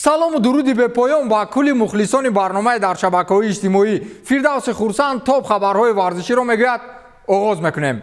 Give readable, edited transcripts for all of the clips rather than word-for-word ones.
Салому дуруди бепоён ба кулли мухлисони барномаи дар шабакаҳои иҷтимоӣ. Фирдавси Хурсанд топ хабарҳои варзиширо мегӯяд. Оғоз мекунем.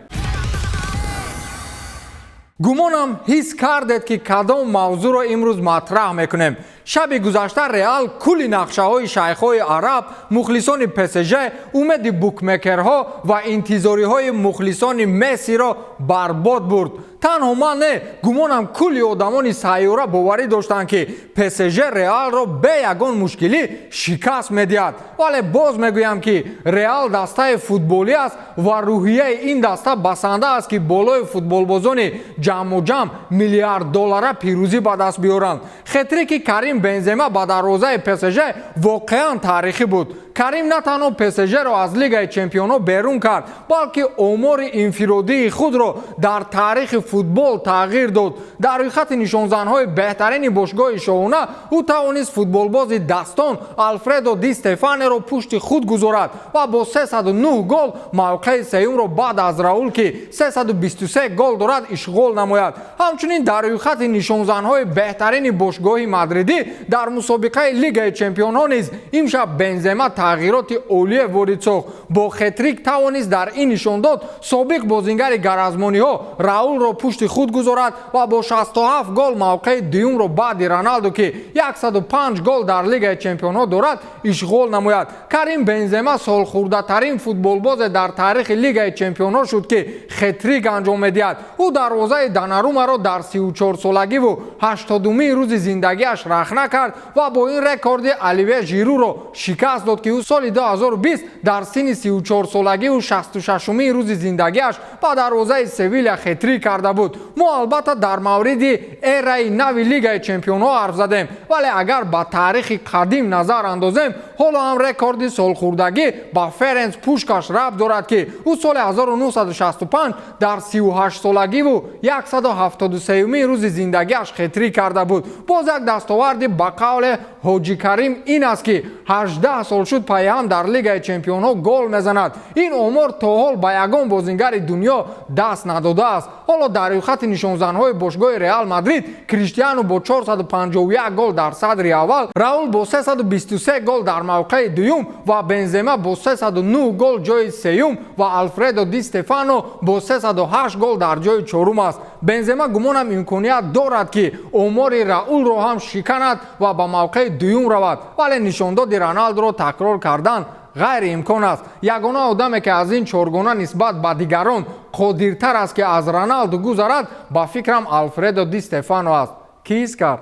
Гумонам, ҳис кардед, ки кадом мавзӯъро имрӯз матраҳ мекунем. Шаби гузашта Реал кулли нақшаҳои шайхҳои араб, мухлисони ПСЖ, умеди букмекерҳо ва интизориҳои мухлисони Мессиро барбод бурд. Танҳо ман не, гумонам, кулли одамони сайёра боварӣ доштанд, ки ПСЖ Реалро бе ягон мушкилӣ шикаст медиҳад. Вале боз мегӯям, ки Реал дастаи футболӣ аст ва рӯҳияи ин даста басанда аст, ки болои футболбозони ҷамъу ҷамъ миллиард доллара пирӯзӣ ба даст биёранд. Хетрики Карим Бензема ба дарвозаи ПСЖ воқеан таърихӣ буд. Карим на танҳо ПСЖро аз Лигаи чемпионҳо берун кард, балки омори инфиродии худро дар таърихи футбол тағйир дод. Дар рӯйхати нишонзанҳои беҳтарини бошгоҳи шоҳона ӯ тавонист футболбози дастон Алфредо Ди Стефанеро пушти худ гузорад ва бо 309 гол мавқеи сеюмро баъд аз Раул, ки 323 гол дорад, ишғол намояд. Ҳамчунин дар рӯйхати нишонзанҳои беҳтарини бошгоҳи мадридӣ дар мусобиқаи Лигаи чемпионҳо низ имшаб Бензема тағйироти олие ворид сохт. Бо хетрик тавонист дар ин нишондод собиқ бозингари гаразмониҳо Раулро пушти худ гузорад ва бо 67 гол мавқеи дуюмро баъди Роналду, ки 105 гол дар Лигаи чемпионҳо дорад, ишғол намояд. Карим Бензема солхӯрдатарин футболбозе дар таърихи Лигаи чемпионҳо шуд, ки хетрик анҷом медиҳад. Ӯ дарвозаи Донарумаро дар 34 солагиву 80-умин рӯзи зиндагиаш рахна кард ва бо ин рекорди Оливье Жируро шикаст дод, ки ӯ соли 2020 дар синни 34 солагиву 66-умин рӯзи зиндагиаш ба дарвозаи Севиля хетрик карда буд. Мо албатта дар мавриди эраи нави Лигаи чемпионҳо ҳарф задем, вале агар ба таърихи қадим назар андозем, ҳоло ҳам рекорди солхӯрдагӣ ба Ференс Пушкаш рабт дорад, ки ӯ соли 1965 дар 38 солагиву 173-умин рӯзи зиндагиаш хетрик карда буд. Боз як дастоварди ба қавле Ҳоҷи Карим ин аст, ки 18 сол шуд, пайҳам дар Лигаи чемпионҳо гол мезанад. Ин омор то ҳол ба ягон бозингари дунё даст надодааст. Ҳоло дар рӯйхати нишонзанҳои бошгоҳи Реал Мадрид Криштиану бо 451 гол дар садри аввал, Раул бо 323 гол дар мавқеи дуюм ва Бензема бо 309 гол ҷои сеюм ва Алфредо Ди Стефано бо 308 гол дар ҷои чорум аст. Бензема, гумонам, имконият дорад, ки омори Раулро ҳам шиканад ва ба мавқеи дуюм равад, вале нишондоди Роналдуро такрор кардан ғайриимкон аст. Ягона одаме, ки аз ин чоргона нисбат ба дигарон қодиртар аст, ки аз Роналду гузарад, ба фикрам, Алфредо Ди Стефано аст. Кӣ ҳис кард?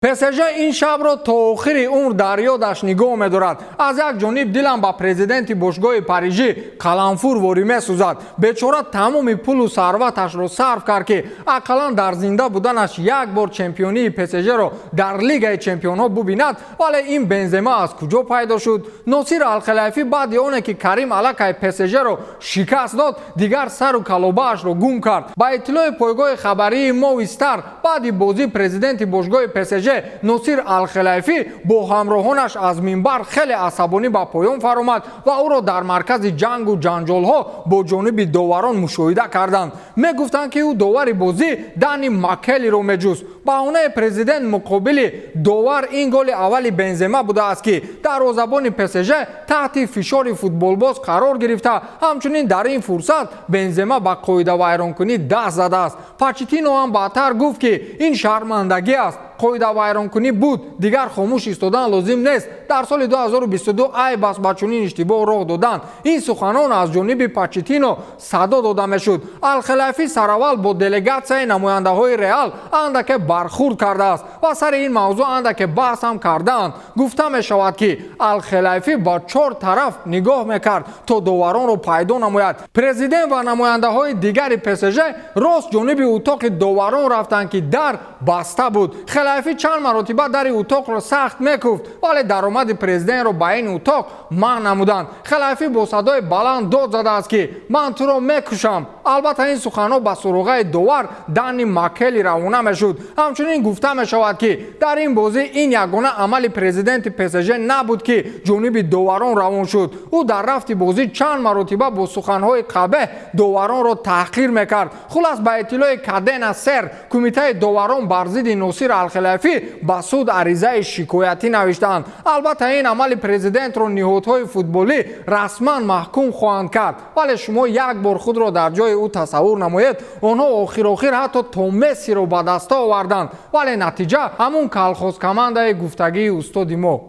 ПСЖ ин шабро то охири умр дар ёдаш нигоҳ медорад. Аз як ҷониб дилам ба президенти бошгоҳи парижӣ қаламфур ворӣ месӯзад. Бечора тамоми пулу сарваташро сарф кард, ки ақаллан дар зинда буданаш як бор чемпионии ПСЖро дар Лигаи чемпионҳо бубинад. Вале ин Бензема аз куҷо пайдо шуд? Носир Алхалайфӣ баъди оне ки Карим аллакай ПСЖро шикаст дод, дигар сару калобаашро гум кард. Ба иттилои пойгоҳи хабарии Мовистар, баъди бозӣ президенти бошгоҳи ПСЖ Носир Алхалайфӣ бо ҳамроҳонаш аз минбар хеле асабонӣ ба поён фаромад ва ӯро дар маркази ҷангу ҷанҷолҳо бо ҷониби доварон мушоҳида карданд. Мегуфтанд, ки ӯ довари бозӣ Дани Макелиро меҷуст. Баҳонаи президент муқобили довар ин голи аввали Бензема будааст, ки дарвозабони ПСЖ таҳти фишори футболбоз қарор гирифта, ҳамчунин дар ин фурсат Бензема ба қоидавайронкунӣ даст задааст. Почеттино ҳам баъдтар гуфт, ки ин шармандагӣ аст, қоидавайронкунӣ буд, дигар хомӯш истодан лозим нест, дар соли 2022 айб аст ба чунин иштибоҳ роҳ додан. Ин суханон аз ҷониби Почеттино садо дода мешуд. Алхалайфӣ сараввал бо делегатсияи намояндаҳои Реал андаке бархурд кардааст ва сари ин мавзӯъ андаке баҳс ҳам кардаанд. Гуфта мешавад, ки Алхалайфӣ ба чор тараф нигоҳ мекард, то доваронро пайдо намояд. Президент ва намояндаҳои дигари ПСЖ рост ҷониби утоқи доварон рафтанд, ки дар баста буд. Хелайфӣ Хелайфӣ чанд маротиба дари утоқро сахт мекуфт, вале даромади президентро ба ин утоқ манъ намуданд. Хелайфӣ бо садои баланд дод задааст, ки ман туро мекушам. Албатта, ин суханҳо ба суроғаи довар Дани Маккели равона мешуд. Ҳамчунин гуфта мешавад, ки дар ин бозӣ ин ягона амали президенти ПСЖ набуд, ки ҷониби доварон равон шуд. Ӯ дар рафти бозӣ чанд маротиба бо суханҳои қабеҳ доваронро таҳқир мекард. Хулас, ба иттилои Кадена Сер, кумитаи доварон бар зидди Носир Алхелайфӣ ба суд аризаи шикоятӣ навиштаанд. Албатта, ин амали президентро ниҳодҳои футболӣ расман маҳкум хоҳанд кард, вале шумо як бор худро дар ҷои ӯ тасаввур намоед. Онҳо охир-охир ҳатто то Мессиро ба даста оварданд, вале натиҷа ҳамун колхоз командаи гуфтагии устоди мо.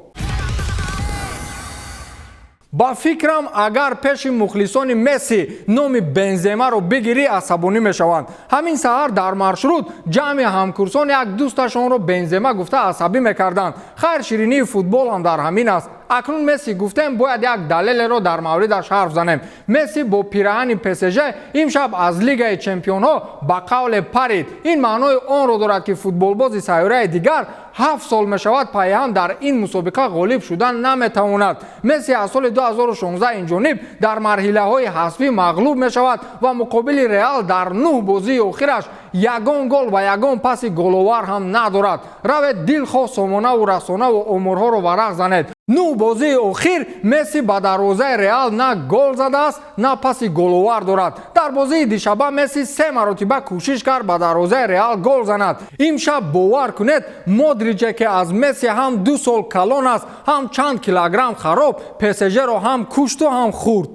Ба фикрам, агар пеши мухлисони Месси номи Бенземаро бигирӣ, асабонӣ мешаванд. Ҳамин саҳар дар маршрут ҷамъи ҳамкурсон як дӯсташонро Бензема гуфта асабӣ мекарданд. Хайр, ширинии футболам дар ҳамин аст. Акнун Месси гуфтем, бояд як далелеро дар мавридаш ҳарф занем. Месси бо пираҳани ПСЖ имшаб аз Лигаи чемпионҳо ба қавле парид. Ин маънои онро дорад, ки футболбози сайёраи дигар 7 сол мешавад, пайҳам дар ин мусобиқа ғолиб шудан наметавонад. Месси аз соли 2016 инҷониб дар марҳилаҳои ҳасбӣ мағлуб мешавад ва муқобили Реал дар нӯҳ бозии охираш ягон гол ва ягон паси головар ҳам надорад. Равед, дилхоҳ сомонаву расонаву оморҳоро варақ занед. Нӯҳ бозии охир Месси ба дарвозаи Реал на гол задааст, на паси головар дорад. Дар бозии дишаба Месси се маротиба кӯшиш кард ба дарвозаи Реал гол занад. Имшаб, бовар кунед, Модриче, ки аз Месси ҳам 2 сол калон аст, ҳам чанд килограмм хароб, ПСЖро ҳам кушту ҳам хӯрд.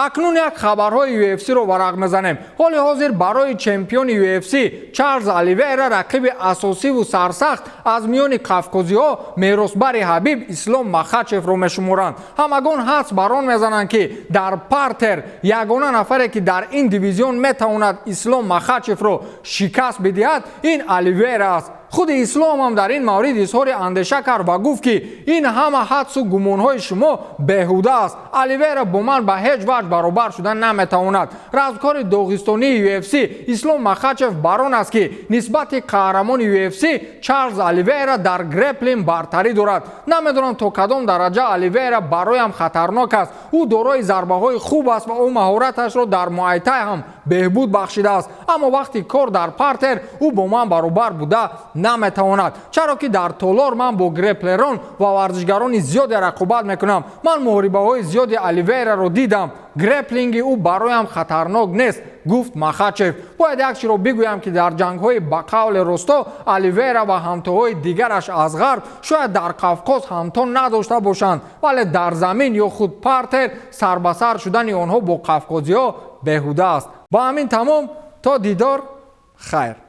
Акнун як хабарҳои UFC-ро варақ мезанем. Ҳоли ҳозир барои чемпиони UFC Чарлз Оливейра рақиби асосиву сарсахт аз миёни қафқозиҳо меросбари Ҳабиб Ислом Махачевро мешуморанд. Ҳамагон ҳадс бар он мезананд, ки дар партер ягона нафаре, ки дар ин дивизион метавонад Ислом Махачевро шикаст бидиҳад, ин Оливейра аст. Худи Ислом ҳам дар ин маврид изҳори андеша кард ва гуфт, ки ин ҳама ҳадсу гумонҳои шумо беҳуда аст, Оливейра бо ман ба ҳеҷ ваҷҳ баробар шуда наметавонад. Размкори доғистонии UFC Ислом Махачев бар он аст, ки нисбати қаҳрамони UFC Чарлз Оливейра дар греплинг бартарӣ дорад. Намедонам, то кадом дараҷа Оливейра бароям хатарнок аст. Ӯ дорои зарбаҳои хуб аст ва ӯ маҳораташро дар муайтай ҳам беҳбуд бахшидааст, аммо вақти кор дар партер ӯ бо ман баробар буда наметавонад, чаро ки дар толор ман бо греплерон ва варзишгарони зиёде рақобат мекунам. Ман муҳорибаҳои зиёди Оливейраро дидам, греплинги ӯ бароям хатарнок нест, гуфт Махачев. Бояд як чиро бигӯям, ки дар ҷангҳои ба қавле росто Оливейра ва ҳамтоҳои дигараш аз ғарб шояд дар Қавқоз ҳамто надошта бошанд, вале дар замин ё худ партер сарбасар шудани онҳо бо қавқозиҳо беҳуда аст. Ба ҳамин тамом, то дидор, хайр.